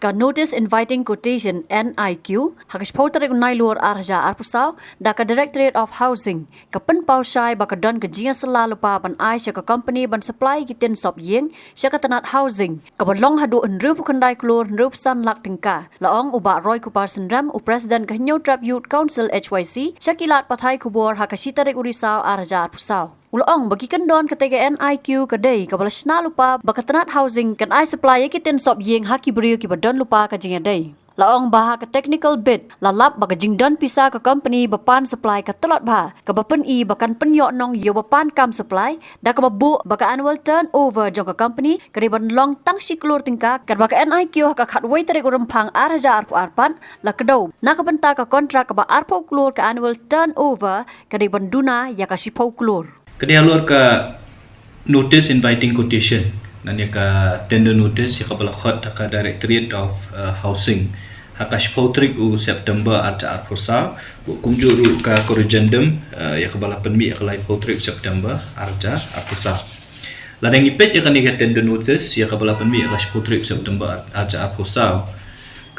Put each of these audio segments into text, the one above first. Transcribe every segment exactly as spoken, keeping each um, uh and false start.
Ka Notice Inviting Quotation, N I Q, ha ka shiphew tarik u Nailur ar hajar arphew saw, da ka Directorate of Housing, ka pynpaw shai ba ka don ka jingïasylla lypa ban ai sha ka company ban supply ki tin sop ïing sha ka tnat housing, kaba long haduh hynriewphew khyndai klur hynriewphew san lak tyngka, la ong u Bah Roykupar Synrem, u President ka Hynñiewtrep Youth Council, H Y C, sha ki lad pathai khubor ha ka shi tarik u Risaw ar hajar arphew saw. U la ong ba ki kyndon katei ka N I Q ka dei kaba la shna lypa ba ka tnat housing kan ai supply ïa ki tin sop ïing ha ki briew kiba don lypa ka jingïadei. La ong ba ha ka technical bid la lap ba ka jingdon pisa ka company ba pan supply ka tlot bha, kaba pyni ba kan pynïoh nong ïa uba pan kam supply, da kaba buh ba ka annual turnover jong ka company ka dei ban long tang shi klur tyngka, katba ka N I Q ha ka khatwei tarik u Rymphang ar hajar arphew ar pat la kdew na ka bynta ka kontrak kaba arphew klur ka annual turnover ka dei ban duna ïa ka shiphew klur. Ka dei halor ka Notice Inviting Quotation, lane ka tender notice ïa kaba la khot da ka Directorate of, uh, Housing ha ka shiphew tarik u September ar hajar arphew saw, kumjuh ruh ka corrigendum, uh, ïa kaba la pynmih ha ka laiphew tarik September ar hajar arphew saw. Lada ngi peit ïa kane ka tender notice ïa kaba la pynmih ha ka shiphew tarik September ar hajar arphew saw,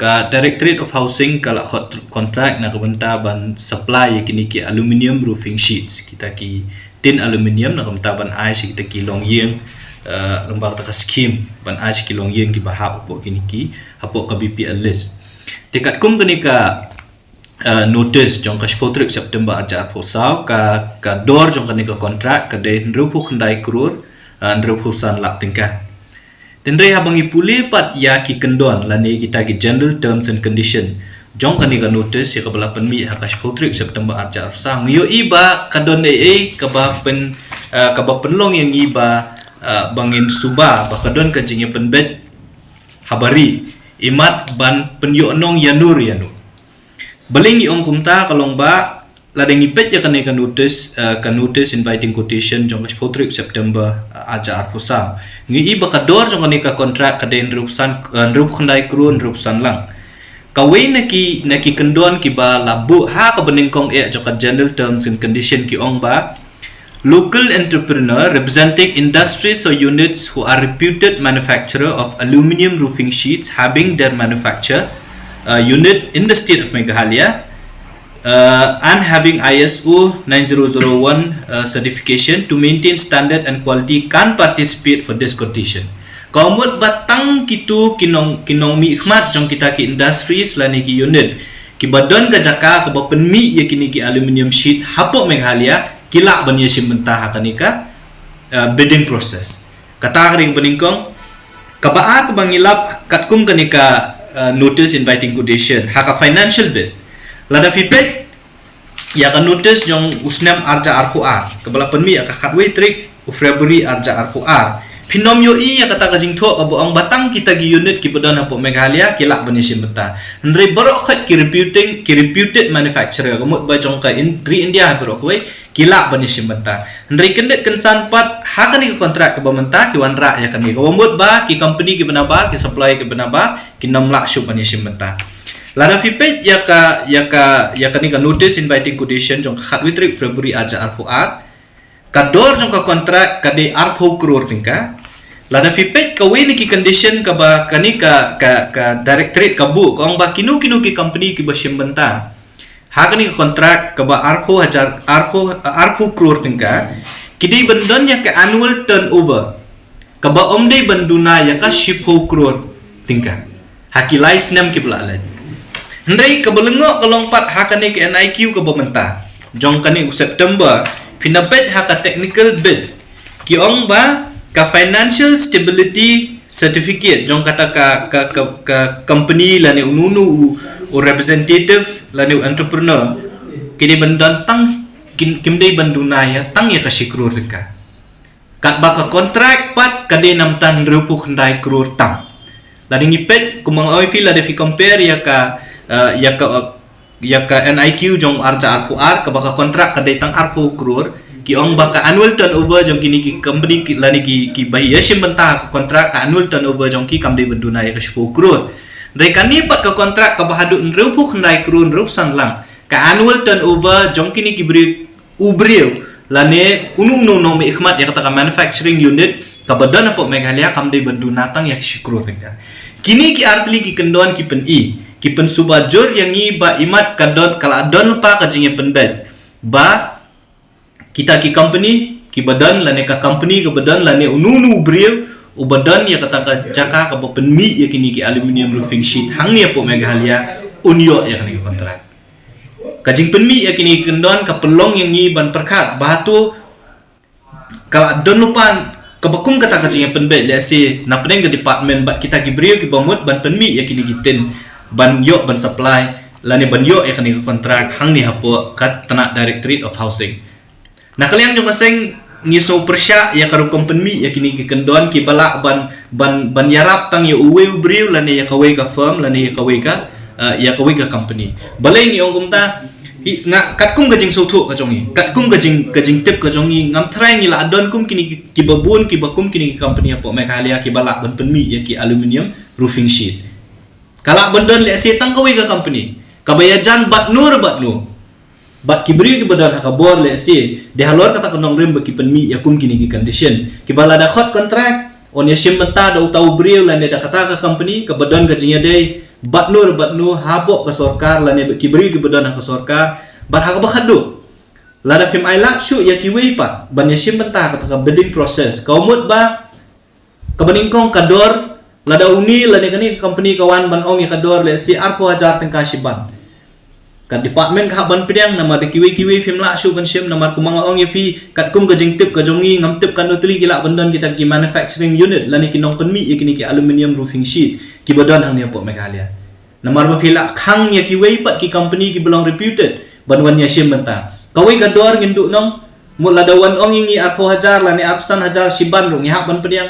ka Directorate of Housing ka la khot kontrak na ka bynta ban supply ïa kine ki aluminium roofing sheets, kita ki tin aluminium, na ka bynta ban ai sha kita ki longïing, eh, lyngba kata ka skim ban ai sha ki longïing kiba hap hapoh kine ki, hapoh ka B P L list. Te katkum kane ka, eh, notice jong ka shiphew tarik September ar hajar arphew saw, ka, ka dor jong kane ka kontrak ka dei hynriewphew khyndai klur, eh, hynriewphew san lak tyngka. Hynrei haba ngi pule pat ïa ki kyndon lane kita ki general terms and condition jong kane ka notice ïa kaba la pynmih ha ka shiphew tarik September ar hajar arphew saw, ngi ïohi ba ka don ei ei kaba pyn, eh, kaba pynlong ïa ngi ba, eh, ba ngin suba ba ka don ka jingïapynbeit ha bari, imat ban pynïoh nong ïa no ïa no. Balei ngi ong kumta? Ka long ba lada ngi peit ïa kane ka notice, eh, ka Notice Inviting Quotation jong ka shiphew tarik September, eh, ar hajar arphew saw, ngi ïohi ba ka dor jong kane ka kontrak ka dei hynriewphew san, eh, hynriewphew khyndai klur hynriewphew san lang. Kawei na ki, na ki kyndon kiba la buh ha kaba nyngkong eh jong ka general terms and condition ki ong ba local entrepreneur representing industries or units who are reputed manufacturer of aluminium roofing sheets having their manufacture, uh, unit in the state of Meghalaya, uh, and having I S O nine zero zero one, uh, certification to maintain standard and quality can participate for this quotation. Ka mut ba tang kito ki nong, ki nongmihkhmat jong kita ki industries lane ki unit kiba don ka jaka kaba pynmih ïa kine ki aluminium sheet hapoh Meghalaya ki lah ban ïashim bynta ha kane ka, uh, bidding process. Kata ka dei kaba nyngkong. Kaba ar kaba ngi lap katkum kane ka, uh, Notice Inviting Quotation ha ka financial bid. Lada phi peit ïa ka notice jong u snem ar hajar arphew ar kaba la pynmih ha ka khatwei tarik u February ar hajar arphew ar, phin ym ïohi ïa kata ka jingthoh kaba ong ba tang kita ki unit kiba don hapoh Meghalaya ki lah ban ïashim bynta. Hynrei baroh khoit ki reputing, ki reputed manufacturer, ka mut ba jong ka in, ri India ha baroh kawei, ki lah ban ïashim bynta. Hynrei kyndit kynsan pat ha kane ka kontrak kaba mynta ki wanrah ïa kane, kaba mut ba ki company kiba nabar, ki supplier kiba nabar kin ym lah shuh ban ïashim bynta. Lada phi peit ïa ka, ïa ka, ïa kane ka Notice Inviting Quotation jong ka khatwei tarik February ar hajar arphew ar, ka dor jong ka kontrak ka dei arphew klur tyngka. Lada phi peit kawei na ki condition kaba kane ka, ka, ka Directorate ka buh, ka ong ba kino kino ki company kiba shim bynta ha kane ka kontrak kaba arphew hajar, arphew, arphew klur tyngka, ki dei ban don ïa ka annual turnover kaba ym dei ban duna ïa ka shiphew klur tyngka ha ki lai snem kiba la leit. Hynrei kaba lyngngoh ka long pat ha kane ka N I Q kaba mynta jong kane u September, phin ïa peit ha ka technical bid, ki ong ba ka financial stability certificate jong kata ka, ka, ka, ka company lane uno uno u, u representative lane u entrepreneur, ki dei ban don tang, kim, kim dei ban duna ïa tang ïa ka shi klur tyngka. Katba ka kontrak pat ka dei namar hynriewphew khyndai klur tang. Lada ngi peit, kumba nga ong ïa phi, lada phi compare ïa ka, eh, ïa ka, ïa ka N I Q jong ar hajar arphew ar, kaba ka kontrak ka dei tang arphew klur, ki ong ba ka annual turnover jong kine ki company ki, lane ki, kiba ïashim bynta ka kontrak, ka annual turnover jong ki kam dei ban duna ïa ka shiphew klur. Hynrei kane pat ka kontrak kaba haduh hynriewphew khyndai klur, hynriewphew san lang, ka annual turnover jong kine ki briew, u briew lane uno uno u nongmihkhmat ïa kata ka manufacturing unit kaba don hapoh Meghalaya kam dei ban duna tang ïa ka shi klur tyngka. Kine ki artylli ki kyndon ki pyni, ki pynsuba jur ïa ngi ba imat ka don, ka la don lypa ka jingïapynbeit ba kita ki company kiba don lane ka company kaba don lane uno uno u briew uba don ïa kata ka jaka kaba pynmih ïa kine ki aluminium roofing sheet hangne hapoh Meghalaya un ïoh ïa kane ka contract. Ka jingpynmih ïa kine ki kyndon ka pynlong ïa ngi ban pyrkhat ba hato ka la don lypa kaba kum kata ka jingïapynbeit, lehse na pdeng ka department bad kita ki briew kiba mut ban pynmih ïa kine ki tin ban ïoh ban supply lane ban ïoh ïa kane ka contract hangne hapoh ka tnat Directorate of Housing. Na ka liang jong ka seng ngi sngewpyrshah ïa ka rukom pynmih ïa kine ki kyndon kiba lah ban, ban, ban ïarap tang ïa uwei u briew lane ïa kawei ka firm lane ïa kawei ka, eh, ïa kawei ka company. Balei ngi ong kumta? Hi, nga katkum ka jingsngewthuh ka jong ngi, katkum ka jing, ka jingtip ka jong ngi, ngam tharai ngi la don kum kine ki, kiba bun, kiba kum kine ki company hapoh Meghalaya kiba lah ban pynmih ïa ki aluminium roofing sheet. Ka lah ban don lehse tang kawei ka company kaba ïajan bad no re bad no. Bad ki briew kiba don ha ka bor lehse dei halor kata ka nongrim ba ki pynmih ïa kum kine ki condition. Kiba lada khot contract, yn ïashim bynta da uta u briew lane da kata ka company kaba don ka jingïadei bad no re bad no hapoh ka sorkar lane bad ki briew kiba don ha ka sorkar. Bad ha kaba khatduh, lada phim ailad shuh ïa kiwei pat ban ïashim bynta ha kata ka bidding process, ka mut ba kaba nyngkong ka dor, lada une lane kane ka company ka wan ban ong ïa ka dor lehse arphew hajar tyngka shiban, ka department ka hap ban pdiang namar da kiwei kiwei phim lah shuh ban shim, namar kumba nga ong ïa phi, katkum ka jingtip ka jong ngi, ngam tip katno tylli ki lah ban don kita ki manufacturing unit lane ki nongpynmih ïa kine ki aluminium roofing sheet kiba don hangne hapoh Meghalaya. Namar ba phi lah khang ïa kiwei pat ki company kiba long reputed ban wan ïashim bynta. Kawei ka dor ngin duh nong, mut lada wan ong ïa ngi arphew hajar lane arphew san hajar shiban ruh ngi hap ban pdiang.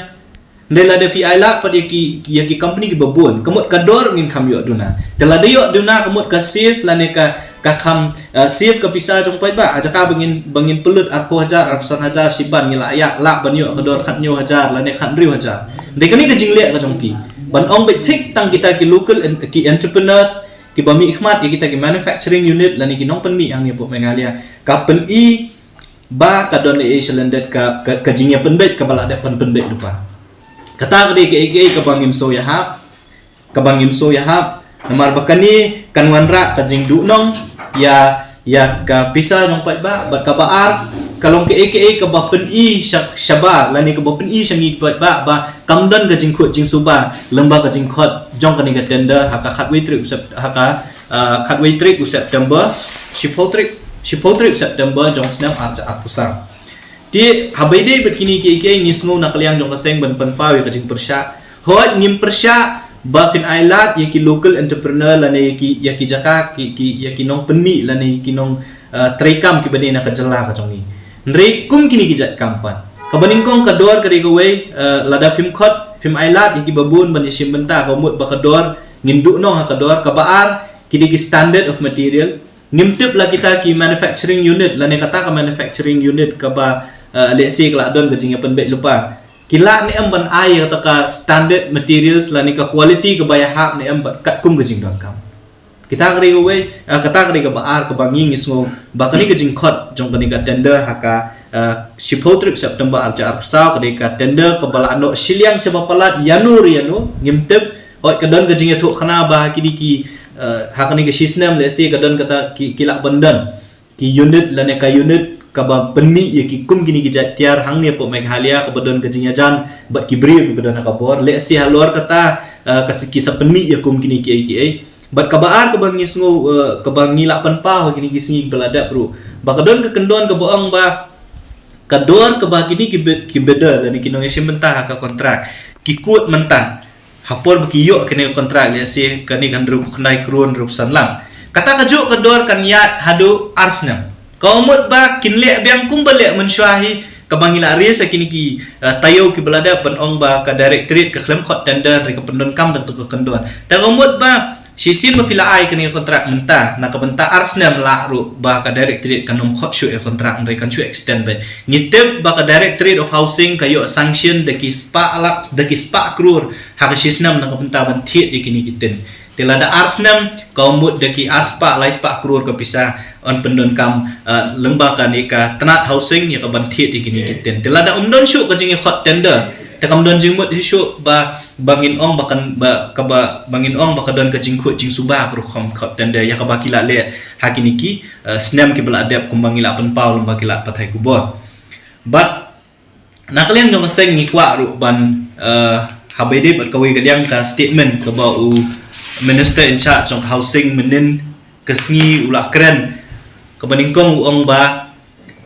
Hynrei lada phi ailad pat ïa ki, ïa ki company kiba bun, ka mut ka dor ngin kham ïoh duna. Te lada ïoh duna ka mut ka save lane ka, ka kham, eh, save ka pisa jong paidbah. Ha jaka ba ngin, ba ngin pynlut arphew hajar, arphew san hajar shiban, ngi lah ïa, lah ban ïoh ka dor khathynñiew hajar lane khathynriew hajar. Hynrei kane ka jingleh ka jong phi ban ong beit thik tang kita ki local en-, ki entrepreneur kiba mihkhmat ïa kita ki manufacturing unit lane ki nongpynmih hangne hapoh Meghalaya, ka pyni ba ka don ei ei shalyndet ka, ka, ka jingïapynbeit kaba lah dep ban pynbeit lypa. Kata ka dei kaei kaei kaba ngim sngew ïahap, kaba ngim sngew ïahap. Namar ba kane kan wanrah ka jingduhnong ïa, ïa ka pisa jong paidbah. Bad kaba ar, ka long kaei kaei kaba pyni sha, shabar lane kaba pyni sha ngi paidbah ba kam don ka jingkhuid jingsuba lyngba ka jingkhot jong kane ka tender ha ka khatwei tarik u Sep-, ha ka, ah, khatwei tarik u September, shiphew tarik, shiphew tarik September jong snem ar hajar arphew saw. Te haba ïadei bad kine kiei kiei ngi sngew na ka liang jong ka seng ban pynpaw ïa ka jingpyrshah. Hooid, ngim pyrshah ba phin ailad ïa ki local entrepreneur lane ïa ki, ïa ki jaka ki, ki, ïa ki nongpynmih lane ïa ki nong, eh, treikam kiba dei na ka jylla ka jong ngi. Hynrei kum kine ki jait kam pat, kaba nyngkong ka dor ka dei kawei, eh, lada phim khot, phim ailad ïa kiba bun ban ïashim bynta, ka mut ba ka dor ngin duhnong ha ka dor. Kaba ar ki dei ki standard of material. Ngim tip la kita ki manufacturing unit lane kata ka manufacturing unit kaba, eh, lehse ka lah don ka jingïapynbeit lypa, ki lah ne em ban ai ïa kata ka standard materials lane ka quality kaba ïahap ne em bad katkum ka jingdonkam. Kita ka dei kawei, eh, kata ka dei kaba ar kaba ngi ngi sngew ba kane ka jingkhot jong kane ka tender ha ka, eh, shiphew tarik September ar hajar arphew saw, ka dei ka tender kaba lah noh shiliang shaba palat ïano re ïano, ngim tip. Hooid, ka don ka jingïathuhkhana ba ha kine ki, eh, ha kane ka shisnem lehse ka don kata ki, ki lah ban don ki unit lane ka unit kaba pynmih ïa ki kum kine ki jait tiar hangne hapoh Meghalaya kaba don ka jingïajan bad ki briew kiba don ha ka bor. Lehse halor kata, eh, ka s-, ki sa pynmih ïa kum kine kiei kiei. Bad kaba ar kaba ngi sngew, eh, kaba ngi lah pynpaw ha kine ki sngi kiba la dep ruh, ba ka don ka kyndon kaba ong ba ka dor kaba kine ki bid-, ki bidder lane ki nongïashim bynta ha ka kontrak ki kut mynta ha por ba ki ïoh kane ka kontrak, lehse kane ka hynriewphew khyndai klur hynriewphew san lak. Kata kajuh ka dor kan ïaid haduh ar snem. Ka mut ba kin leh biang kumba leh mynshuwa hi, kaba ngi la raise ha kine ki, eh, taïew kiba la dep ban ong ba ka directorate ka khlem khot tender hynrei ka pyndonkam da kata ka kyndon. Te ka mut ba shisien ba phi la ai kane ka kontrak mynta, na ka bynta ar snem lah ruh ba ka directorate kan ym khot shuh ïa ka kontrak hynrei kan shu extend beit. Ngi tip ba ka Directorate of Housing ka ïoh sanction da ki spah lak, da ki spah klur ha ka shisnem na ka bynta ban thied ïa kine ki tin. Te lada ar snem, ka mut da ki ar spah, lai spah klur ka pisa yn pyndonkam, eh, lyngba kane ka tnat housing ïa ka ban thied ïa kine ki tin. Te lada ym don shuh ka jingïakhot tender, Kam don jingmut hi shuh ba, ba ngin ong ba kan, ba, kaba, ba ngin ong ba ka don ka jingkhuid jingsuba ka rukom khot tender ïa kaba ki la leh ha kine ki, eh, snem kiba la dep kumba ngi la pynpaw lem ba ki la pathai khubor. Bad na ka liang jong ka seng ngi kwah ruh ban, eh, haba ïadei bad kawei ka liang ka statement kaba u Minister in charge jong ka housing mynhynnin ka sngi u la kren, kaba nyngkong u ong ba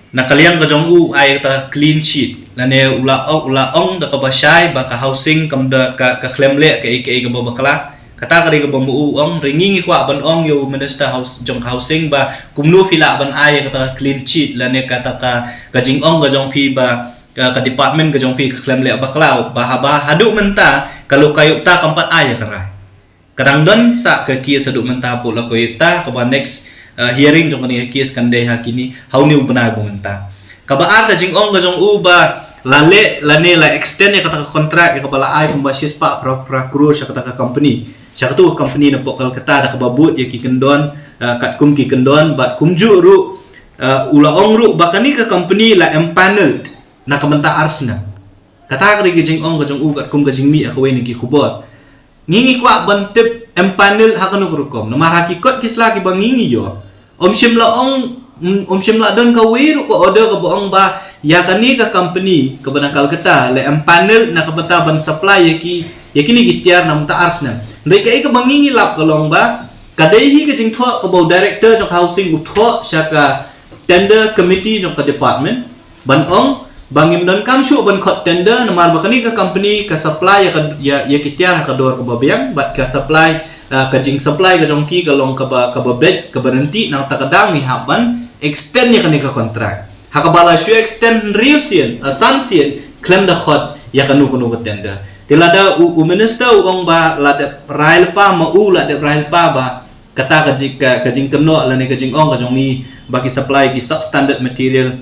na ka liang ka jong u ai kata ka clean sheet, lane u la ong, u la ong da kaba shai ba ka housing kam da ka, ka khlem leh kaei kaei kaba bakla. Kata ka dei kaba ma u ong. Hynrei ngi ngi kwah ban ong ïa u Minister House, jong ka housing ba kumno phi lah ban ai kata ka clean sheet, lane kata ka, ka jingong ka jong phi ba, ka, ka department ka jong phi ka khlem leh bakla, ba haba haduh mynta ka Lokayukta kam pat ai ïa ka rai. Ka dang don sa ka case haduh mynta hapoh Lokayukta, kaba next, eh, hearing jong kane ka case kan dei ha kine, ha une u bnai ba mynta. Kaba ar ka jingong ka jong u ba la leh, lane la extend ïa kata ka contract ïa kaba la ai kumba shispah phra, phra klur sha kata ka company, sha katu ka company napoh Kolkata, da kaba bud ïa ki kyndon, eh, katkum ki kyndon, bad kumjuh ruh, eh, u la ong ruh ba kane ka company la empanelled na ka bynta ar snem. Kata ka dei ka jingong ka jong u katkum ka jingmih ha kawei na ki khubor. Ngi ngi kwah ban tip empanel ha kano ka rukom. Namar ha ki kot ki sla kiba ngi ngi ïoh, ym shym la ong, ym, ym shym la don kawei ruh ka order kaba ong ba ïa kane ka company kaba na Kolkata la empanel na ka bynta ban supply ïa ki, ïa kine ki tiar na bynta ar snem. Hynrei kaei kaba ngi ngi lap ka long ba ka dei hi ka jingthoh kaba u director jong ka housing u thoh sha ka tender committee jong ka department ban ong ba ngim donkam shuh ban khot tender, namar ba kane ka company ka supply ïa ka, ïa, ïa ki tiar ha ka dor kaba biang, bad ka supply, ah, ka jingsupply ka jong ki ka long kaba, kaba beit, kaba ryntih. Nangta ka daw ngi hap ban extend ïa kane ka contract. Ha kaba la shu extend hynriew sien, ah, san sien, khlem da khot ïa kano kano ka tender. Te lada u, u minister u ong ba la dep rai lypa, ma u la dep rai lypa ba kata ka jing, ka, ka jingkynnoh lane ka jingong ka jong ngi ba ki supply ki substandard material,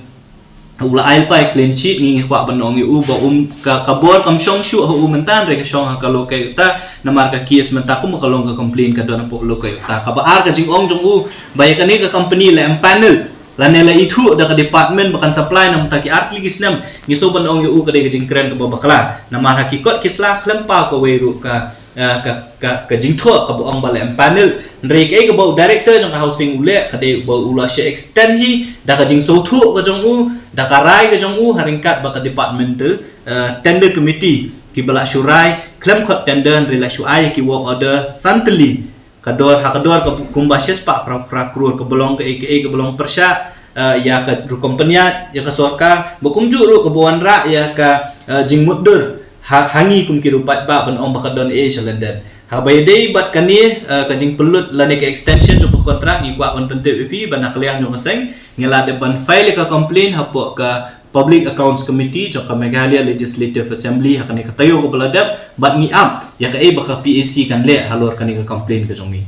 u la ai lypa ïa ka clean sheet, ngi ngi kwah ban ong ïa u ba um, ka, ka bor kam shong shuh ha u mynta, hynrei ka shong ha ka Lokayukta, namar ka case mynta kumba ka long ka complaint ka don hapoh Lokayukta. Kaba ar ka jingong jong u ba ïa kane ka company la empanel lane la ithuh da ka department ba kan supply na bynta ki ar tylli ki snem, ngi sngewbha ban ong ïa u ka dei ka jingkren kaba bakla. Namar ha ki kot ki sla khlem paw kawei ruh ka, eh, ka, ka, ka jingthoh kaba ong ba la empanel. Hynrei kaei kaba u director jong ka housing u leh ka dei ba u la shu extend hi da ka jingsngewthuh ka jong u, da ka rai ka jong u, ha ryngkat ba ka departmental, eh, tender committee kiba la shu rai khlem khot tender, hynrei la shu ai ki work order san tylli. Ka dor, ha ka dor ka kumba shispah phra, phra klur, kaba long kaei kaei, kaba long pyrshah, eh, ïa ka rukom pynïaid ïa ka sorkar, ba kumjuh ruh kaba wanrah ïa ka, eh, jingmutdur ha, ha ngi kum ki riewpaidbah ban ong ba ka don ei sha lyndet. Haba ïadei bad kane, eh, ka jingpynlut lane ka extension jong ka contract, ngi kwah ban pyntip ïa phi ba na ka liang jong ka seng ngi la dep ban file ïa ka complaint hapoh ka Public Accounts Committee jong ka Meghalaya Legislative Assembly ha kane ka taïew kaba la dep, bad ngi ap ïa kaei ba ka P A C kan leh halor kane ka complaint ka jong ngi.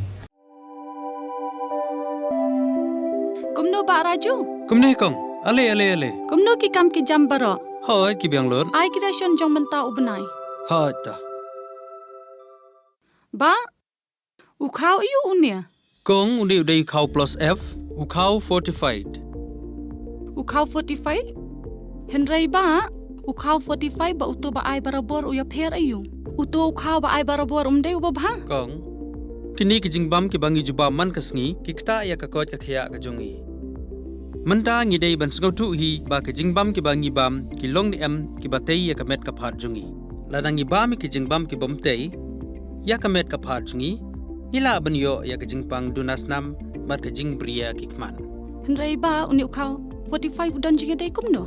Kumno Bah Raju? Kumne kong, ale ale ale. Kumno ki kam ki jam baroh? Hoi, ki biang lut. Ai ki ration jong mynta u bnai. Hoi ta. Bah, u khaw aiu une? Kong, une u dei u khaw plus F, u khaw fortified. U khaw fortified? Hynrei Bah, u khaw fortified bad uto ba ai barabor u ïapher aiu? Uto u khaw ba ai barabor um dei uba bha? Kong, kine ki jingbam kiba ngi ju bam man ka sngi ki ktah ïa ka koit ka khiah ka jong ngi. Mynta ngi dei ban sngewthuh hi ba ki jingbam kiba ngi bam ki long ne em kiba tei ïa ka met ka phad jong ngi. Lada ngi bam ïa ki jingbam kibym tei ïa ka met ka phad jong ngi, ngi lah ban ïoh ïa ka jingpang duna snam bad ka jingbriew ki khmat. Hynrei Bah, une u khaw fortified u don jingïadei kumno?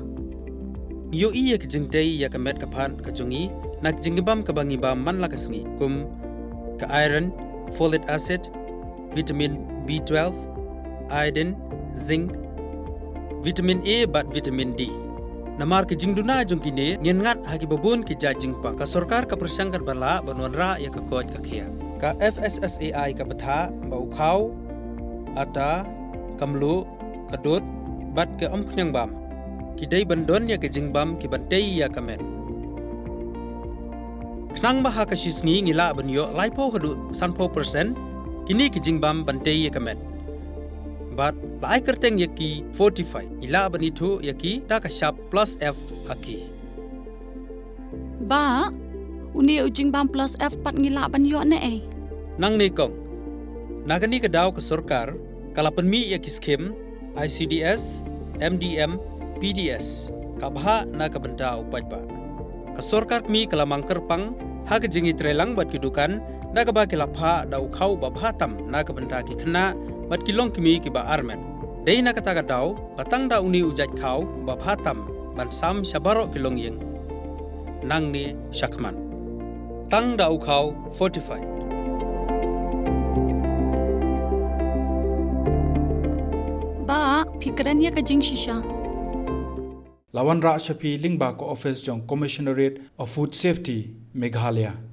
Ngi ïohi ïa ka jingtei ïa ka met ka phad ka jong ngi na ka jingbam kaba ngi bam man la ka sngi, kum ka iron, folic acid, vitamin B twelve, iodine, zinc, vitamin A bad vitamin D. Namar ki jingduna jong kine ngin ngat ha kiba bun ki jait jingpang. Ka sorkar ka pyrshang katba lah ban wanrah ïa ka koit ka khiah. Ka F S S A I ka batai ba u khaw, ata, ka mluh, ka dud bad ka umphniang bam ki dei ban don ïa ki jingbam kiban tei ïa ka met. Khnang ba ha ka shi sngi ngi lah ban ïoh laiphew haduh sanphew percent kine ki jingbam ban tei ïa ka met. Bad la ai kyrteng ïa ki fortified, ngi lah ban ithuh ïa ki da ka shap plus F ha ki. Bah, une u jingbam plus F pat ngi lah ban ïoh ne ei? Nangne kong. Na kane ka daw ka sorkar ka la pynmih ïa ki skim I C D S, M D M, P D S, ka bhah na ka bynta u paidbah. Ka sorkar kmie ka la mang kyrpang ha ka jingïatreilang bad ki dukan, da kaba ki la phah da u khaw ba bha tam na ka bynta ki khynnah bad ki longkmie kiba armet. Dei na kata ka daw ba tang da une u jait khaw ba bha tam ban sam sha baroh ki longïing. Nangne shakhmat. Tang da u khaw fortified. Bah, phi kren ïa ka jingshisha. La wanrah sha phi lyngba ka office jong Commissionerate of Food Safety, Meghalaya.